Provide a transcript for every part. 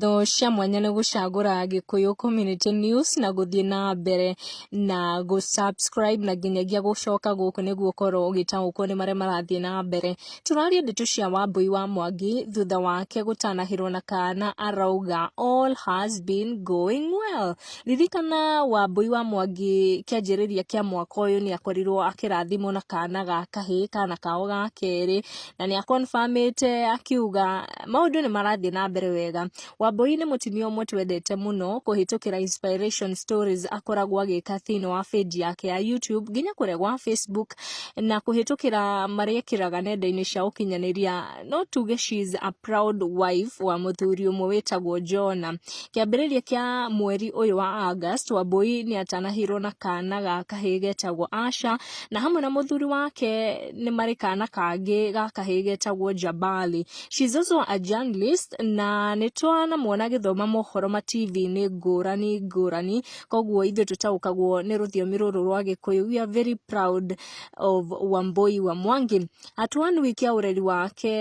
Ngatho cia mwanya nĩ gũcagũra Gĩkũyũ Community News na gũthiĩ na mbere na gũ subscribe na nginyagia gũcoka gũkũ nĩguo ũkorwo ũgĩtaũkwo nĩ marĩa marathiĩ na mbere. Tũraria ndeto cia Wambũi wa Mwangi thutha wake gũtanahĩrwo na kana arauga all has been going well. Ririkana Wambũi wa Mwangi kĩanjĩrĩria kĩa mwaka ũyũ nĩ akorirwo akĩrathimwo na kana ga kahĩĩ, kana kao ga kerĩ, na nĩ akonbamĩte akiuga maũndũ nĩ marathiĩ na mbere wega. Wambũi nĩ mũtumia ũmwe twendete mũno kũhĩtũkĩra inspiration stories akoragwo agĩka thĩinĩ wa page yake ya YouTube nginya kũrĩa gwa Facebook na kũhĩtũkĩra marĩa ekĩraga nenda-inĩ cia ũkinyanĩria, no tuge she is a proud wife wa mũthuri ũmwe wĩtagwo Jonah. Kĩambĩrĩria kĩa mweri ũyũ wa August, Wambũi nĩ atanahĩirwo na kana ga kahĩĩ getagwo Asha, na hamwe na mũthuri wake nĩ marĩ kana kangĩ ga kahĩĩ getagwo Jabali. She is also a journalist na nĩ twanamuona agĩthoma mohoro ma TV-inĩ ngũrani ngũrani, koguo ithuĩ tũtaũkagwo nĩ rũthiomi rũrũ rwa Gĩkũyũ. We are very proud of Wambũi wa Mwangi. At one week ya ũreri wake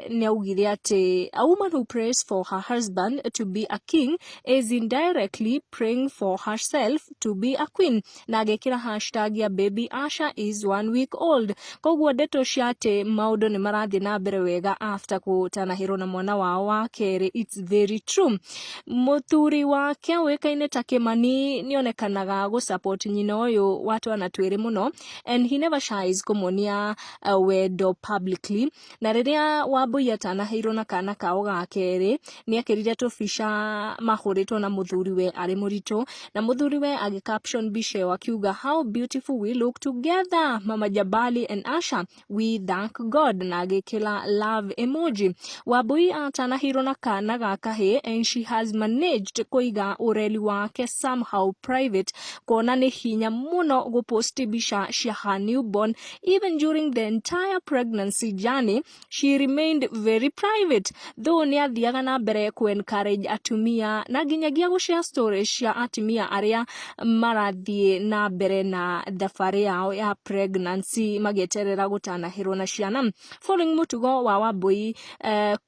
nĩ augire atĩ a woman who prays for her husband to be a king is indirectly praying for herself to be a queen, na agĩkĩra hashtag ya baby Asha is one week old. Koguo ndeto cia atĩ maũndũ nĩ marathiĩ na mbere wega after gũtanahĩrwo na mwana wao wa kerĩ, it's very true. Mũthuri wake ũĩkaine ta Kĩmani nĩ onekanaga gũ support nyina ũyũ wa twana twĩrĩ mũno, and he never shies kũmuonia wendo publicly. Na rĩrĩa Wambũi atanaheirwo na kana kao ga kerĩ, nĩ ekĩrire tũbica mahũrĩtwo na mũthuriwe arĩ mũritũ, na mũthuriwe agĩ caption mbica ĩyo akiuga, "How beautiful we look together, Mama Jabali and Asha, we thank God," na agĩkĩra love emoji. Wambũi atanahĩirwo na kana ga kahĩĩ and she has managed kũiga ũreri wake somehow private, kuona nĩ hinya mũno gũpost mbica cia her newborn. Even during the entire pregnancy journey, she remained very private, though nĩ athiaga na mbere ku encourage atumia na nginyagia gũ share stories cia atumia arĩa marathiĩ na mbere na thabarĩ yao ya pregnancy magĩeterera gũtanahĩrwo na ciana. Following mũtugo wa Wambũi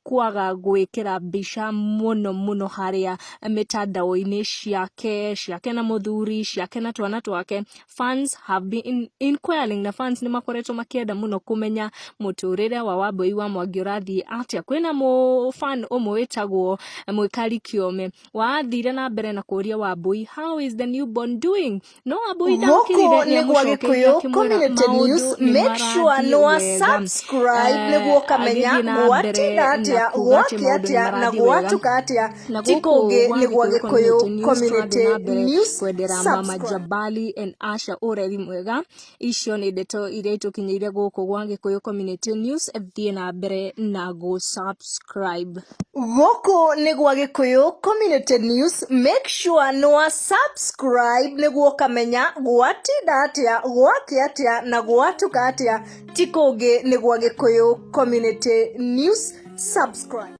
kwaga gwĩkĩra mbica mũno mũno harĩa mĩtandao-inĩ ciake na mũthuri ciake na twana twake, fans have been inquiring, na fans nĩ makoretwo makĩenda mũno kũmenya mũtũrĩre wa Wambũi wa Mwangi ũrathiĩ atĩa. Kwĩna mũ fan ũmwe wĩtagwo Mwĩkari Kĩome wathire na mbere na kũria Wambũi, "How is the newborn doing?" No Wambũi ndakirire. Gũkũ nĩ gwa Gĩkũyũ Community News. Make sure nĩ wa subscribe nĩguo ũkamenya Agĩthiĩ na mbere gwatinda na atĩa, kuga atĩ gwakĩa maũndũ nĩ atĩa na marathiĩ wega. gwatuka atĩa. Na Ti gũkũ kũngĩ gwa nĩ gwa Gĩkũyũ Community Gĩkũyũ News tũrathiĩ Community na mbere News. kwendera Mama Subscribe. Jabali and Asha ũreri mwega. Icio nĩ ndeto iria itũkinyĩire gũkũ gwa Gĩkũyũ Community News. Thiĩ na mbere na gũ subscribe. Gũkũ nĩ gwa Gĩkũyũ Community News. Make sure nĩ wa subscribe nĩguo ũkamenya gwatinda atĩa, gwakĩa atĩa na gwatuka atĩa. Ti kũngĩ nĩ gwa Gĩkũyũ Community News. Subscribe.